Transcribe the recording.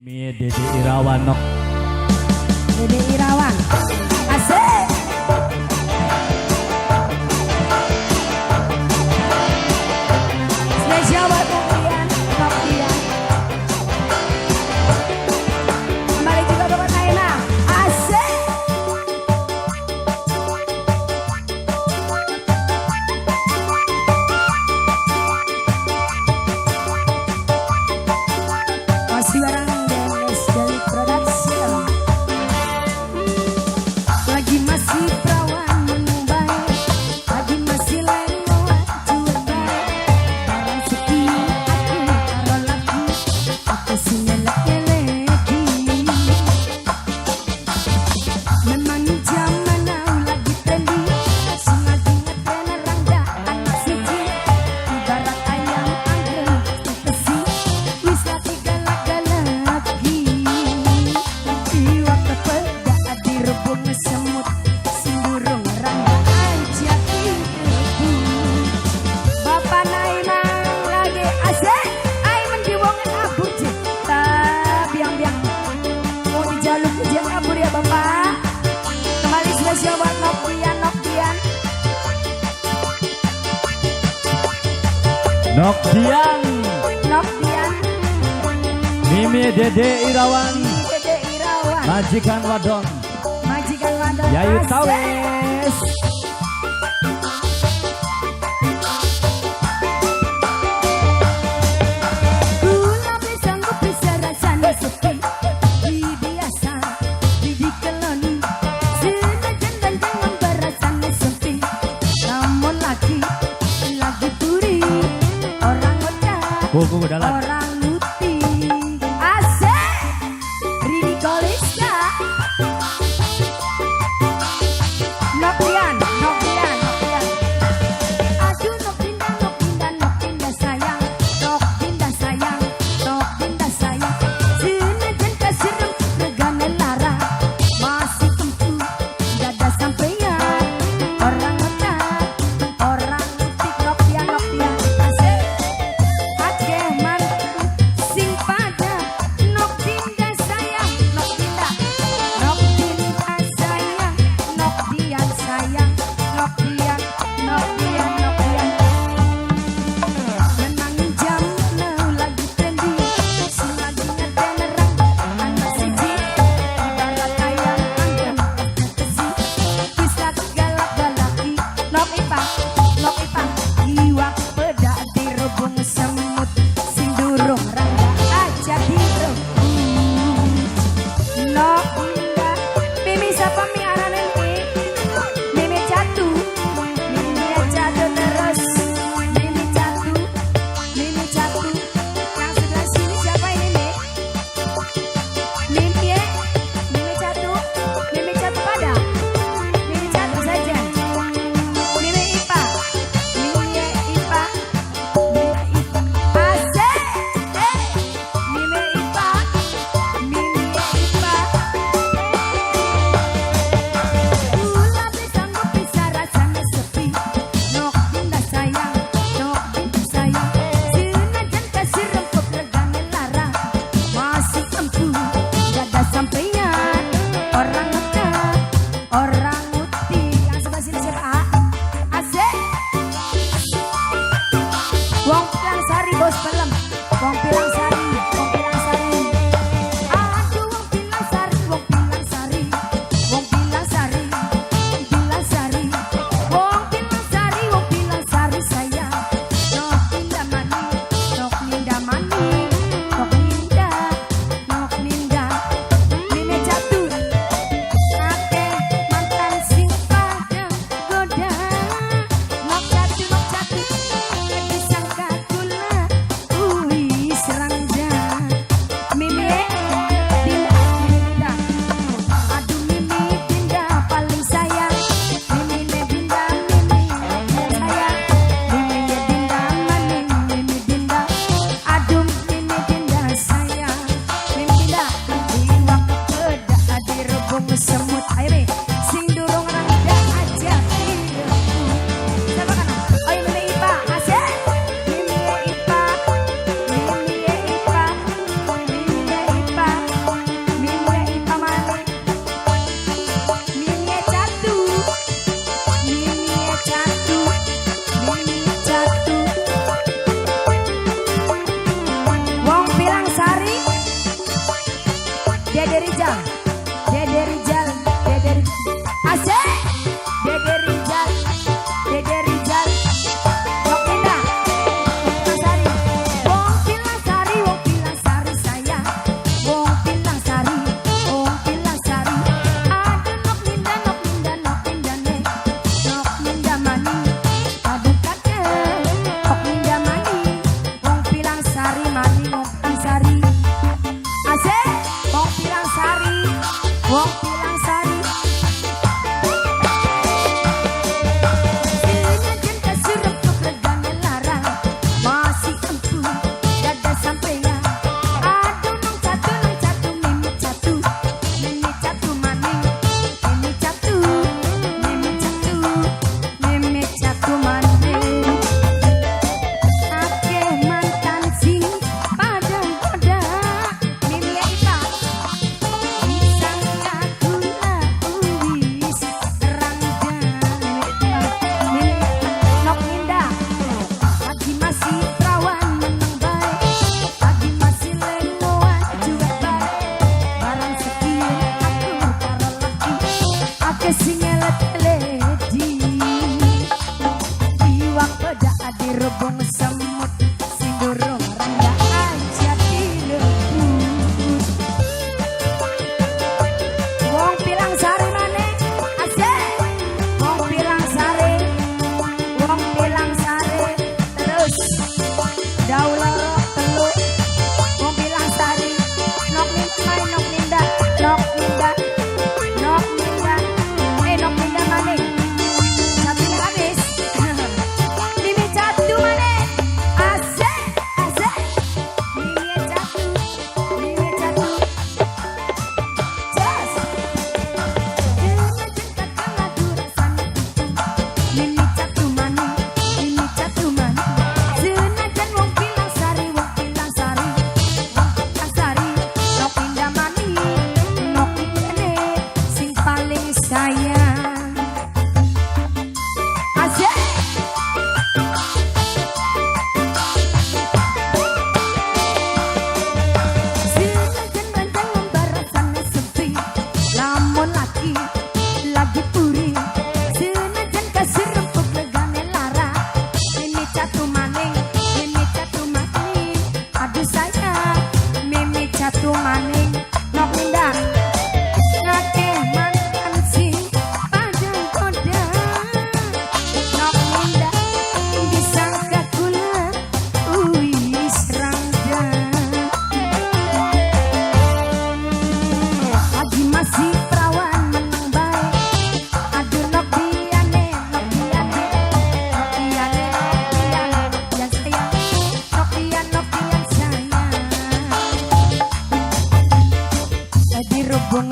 Mie Dede Irawan nok. Dede Irawan. Asik. Spesial buat Nokian, Nokian. Kembali juga Bapak Naima. Asik. Masih bareng Dennis Dali Production. Lagi masih perawan menumbai, lagi masih lengoan cuek bae. Barang sepi aku karo lagu, aku sing ngelek-ngeleki. Memang zaman now lagi trending, sing lagi ngetren rangda anak siji. Ibarat ayam anggrek besi, wis lagi galak-galaki. Iwak kepeda direbung semut, sing durung rangda aja direbut. Bapak Naima lagi asik, ai mendi wong abur cinta biang-biang. Mau dijaluk ujian abur ya Bapak. Kembali spesial buat Nokian, Nokian. Nokdian. Nokian. Mimi Dede Irawan. Dede Irawan. Majikan wadon. Majikan wadon. Yayu Asik. Tawes. Gula pisang bisa rasane sepi. Di biasa, di keloni. Senajan ganjangan berasane sepi. Namun lagi, lagi turi. Orang otak, Kuku dalan. Orang nuti. Asik. Rini Kolista. Nokian, Nokian, Nokian. Aduh nok pindah, nok pindah, nok pindah sayang. Nok pindah sayang, nok pindah sayang. Senajan kasirem regane lara. Masih kempu, dada sampeyan. Orang otak, orang nutik. Nokian, Nokian. Asik. Akeh mantan. bareng. Dede Rijal, Dede Rijal. Asik. Dede Rijal, Dede Rijal. Nok Ninda, Pilang Sari. Wong Pilang Sari, wong Pilang Sari sayang. Wong Pilang Sari, wong Pilang Sari. Aduh, Nok Ninda, Nok Ninda, Nok Ninda ne. Nok Ninda mani, aduh kakek. Nok Ninda mani, wong Pilang Sari mani, wong Pilang Sari. Asik, wong Pilang Sari, wong Pilang Sari. Senajan kasur empuk, regane larang, masih empuk dada sampeyan. Aduh, nong catu, nong catu, mimi catu, mimi catu maning, mimi catu, mimi catu, mimi catu maning. Akeh mantan sing pada goda, mimi ya Ipa. Disangka kula wis rangda. Nok Ninda, lagi masih perawan meneng bae, lagi masih lengoan cuek bae. Barang sekian aku karo laki, akeh sing ngelet-eleti. Iwak peda dirubung semut, sing durung rangda aja direbut. Wong Pilang Sari maneh, asik. Wong Pilang Sari, wong Pilang Sari terus. Dauloro telu. Wong Pilang Sari, Nok Ninda, Nok Ninda, Nok Ninda, Nok Ninda, eh, Nok Ninda maneh. Satunya habis. Mimi catu maneh, asik, asik. Mimi catu, mimi catu. Jos. Senajan kakang adu rasane itu. Mimi catu maning, mimi catu maning. Senajan wong Pilang Sari, wong Pilang Sari, wong Pilang Sari, Nok Ninda maning, Nok Nindane sing paling sayang. Asik. Senajan ranjang lembar rasane sepi, lamun laki lagi puri. Senajan kasur empuk, regane larang, mimi catu maning, mimi catu maning. Aduh sayang, mimi catu maning. Nok Ninda, ngakeh mantan sing pada goda. Nok Ninda, disangka kula wis rangda. Lagi masih perawan meneng bae. Aduh, Nok Diane, Nok Diane, Nok Diane, Nok Dian, Nok Dian sayang, Nok Dian, Nok Dian sayang. Dirubung